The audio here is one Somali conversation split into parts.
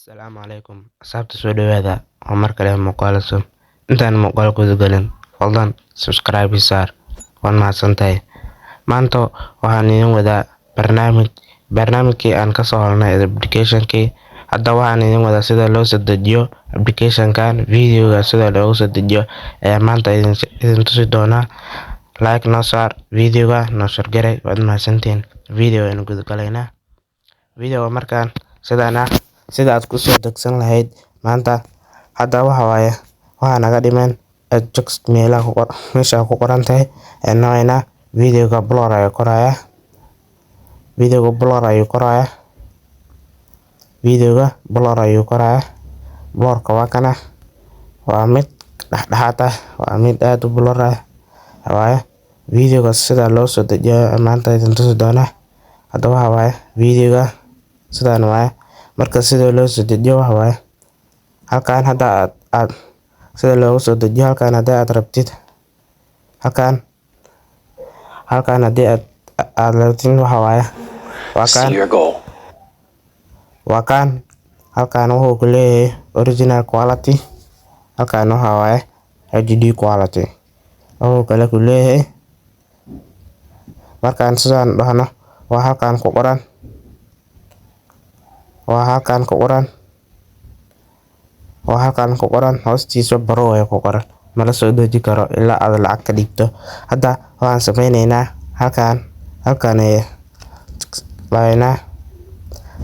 Asalaamu calaykum asxaabta, soo dhawaada. Waa mar kale muuqaal cusub. Intaan muuqaal guda galin, fadlan subscribe saar, waad mahadsantahay. Maanta waxaan idin wadaa barnaamij, barnaamijkii aan kasoo hadalnay applicationkii. Hadda waxaan idin wadaa sida loo soo dejiyo applicationkan. Videoga sida loogu soo dejiyo ayaa maanta idin tusi doonaa. Like noo saar videoga, noo share garay, waad mahadsantihiin. Video aynu guda galaynaa. Videoga markaan sidaan ah, sida aad kusoo degsan lahayd maanta. Hadda waxa waaye, waxaa naga dhiman adjust, meelaha ku qor, meesha ku qoran tahay ayaan noqoynaa. Videoga blur ayuu korayaa, videoga blur ayuu korayaa, videoga blur ayuu korayaa. Blurka waa kana, waa mid dhexdhexaad ah, waa mid aad u blur ah waaye. Videoga sida loo soo dejiyo maanta idin tusi doonaa. Hadda waxa waaye, videoga sidaan waaye. Marka sida loo soo dejiyo waxa waaye halkan. Hadda aad sida loogu soo dejiyo halkan, haddii aad rabtid halkan, haddii aad rabtid, waxa waaye waa kan. See your goal. Waa kan halkan, wuxuu ku leeyahay original quality. Halkan waxa waaye HD quality, wuxuu kale ku leeyahay. Markaan sidaan dhahno, waa halkan ku qoran, waa halkan ku qoran, waa halkan ku qoran. Hoostiisa pro ay ku qoran, mala soo deji karo ilaa aad lacag ka dhigto. Hadda waxaan sameyneynaa halkan ay lahaynaa.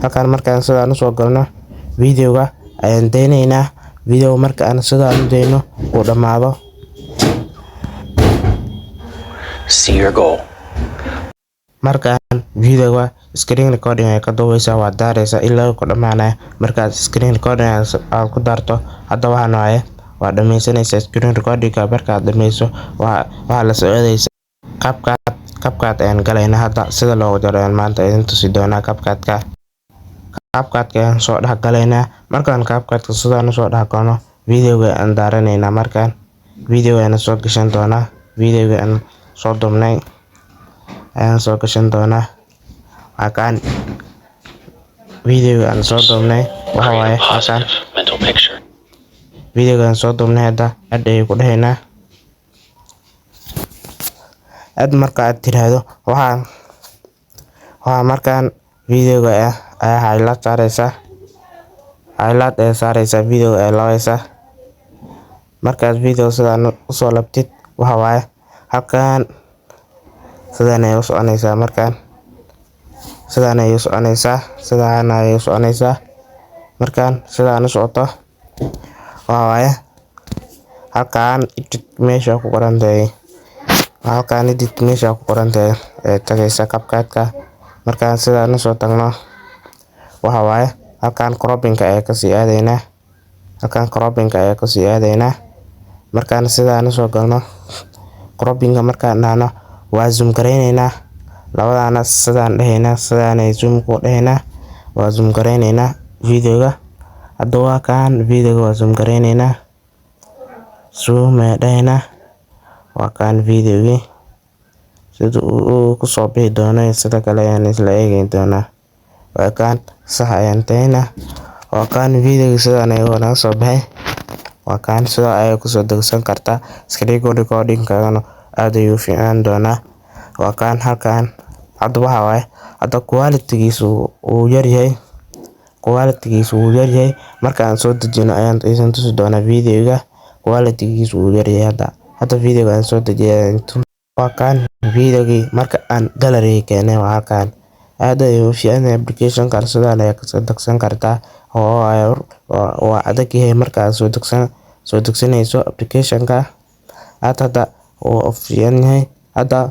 Halkan markaan sidaan usoo galno, videoga ayaan daynaynaa. Video marka aan sidaan u dayno uu dhammaado. See your goal. Markaan videoga screen recording ay ka duubeysaa, waad daareysaa ilaa uu ku dhamaanayo. Markaad screen recording aad ku daarto, hadda waxaan waaye, waa dhameysanaysaa screen recordingka. Markaad dhameyso, waxaa la socodaysa CapCut. CapCut ayaan galaynaa hadda. Sida loogu jaro ayaan maanta idin tusi doonaa CapCutka. CapCutka ayaan soo dhex galaynaa. Markaan CapCutka sidaan usoo dhex galno, videoga ayaan daaranaynaa. Markaan video ayaan soo gashan doonaa, videoga aan soo duubnay ayaan soo gashan doonaa. Waa kaan videoga aan soo duubnay, waxa Create waaye a halkaan. positive mental picture. Videoga aan soo duubnay hadda add ayay ku dhahaynaa. Add marka aad tiraahdo, waxaa markaan videoga ah ayaa highlight saareysaa, highlight ayaa saareysaa, videoga ayaa labaysaa. Markaad video sidaan usoo labtid, waxa waaye halkaan sidaan ayay u soconaysaa. Markaan sidaan ayay u soconaysaa, sidaan ayay u soconaysaa. Markaan sidaan u socoto, waxa waaye halkaan edit meesha ku qoran tahay, halkaan edit meesha ku qoran tahay ee tagaysa CapCut-ka. Markaan sidaan usoo tagno, waxa waaye halkaan cropping-ka ayaa kasii aadaynaa, halkaan cropping-ka ayaa kasii aadaynaa. Markaan sidaan usoo galno cropping-ka, markaan dhahno, waa zoom gareyneynaa. Labadaana sidaan dhahaynaa, sidaanay zoom ku dhahaynaa, waa zoom gareyneynaa videoga. Hadda waa kaan videoga, waa zoom gareyneynaa, zoom ayaa dhahaynaa. Waa kaan videogii, sida uu kusoo bixi doono iyo sida kale ayaan isla eegi doonaa. Waa kaan, sax ayaan tahaynaa. Waa kaan videoga, sidaan ayuu naga soo baxay. Waa kaan, sidaa ayaa kusoo degsan kartaa. Screen recording-kaagana aad ayuu u fiicnaan doonaa. Waa kaan halkaan. Hadda waxa waaye, hadda quality-giisu wuu yaryahay, quality-giisu wuu yaryahay. Marka aan soo dejino ayaan idin tusi doonaa. Videoga quality-giisu wuu yaryahay hadda. Hadda videoga aan soo dejiyay waa kaan. Videogii marka aan gallery keenay, waa halkaan. Aad ayuu u fiican yahay application-kan, sidaan ayaa kasoo degsan kartaa. Oo waa adag yahay marka aad soo degsanayso application-ka. Aad hadda wuu fiican yahay. Hadda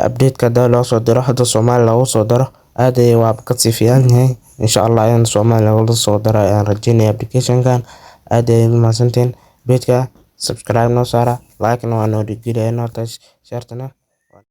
update-ka hada loo soo diro, hadda Soomaali loogu soo daro, aad ayay waa kasii fiican yahay. Insha Allah in Soomaali loogu soo daro ayaan rajeynaya application-kan. Aad ayay u mahadsantihiin. Page-ka subscribe noo saara, like-na waa noo dhiirigeliya, noo taas share-tana.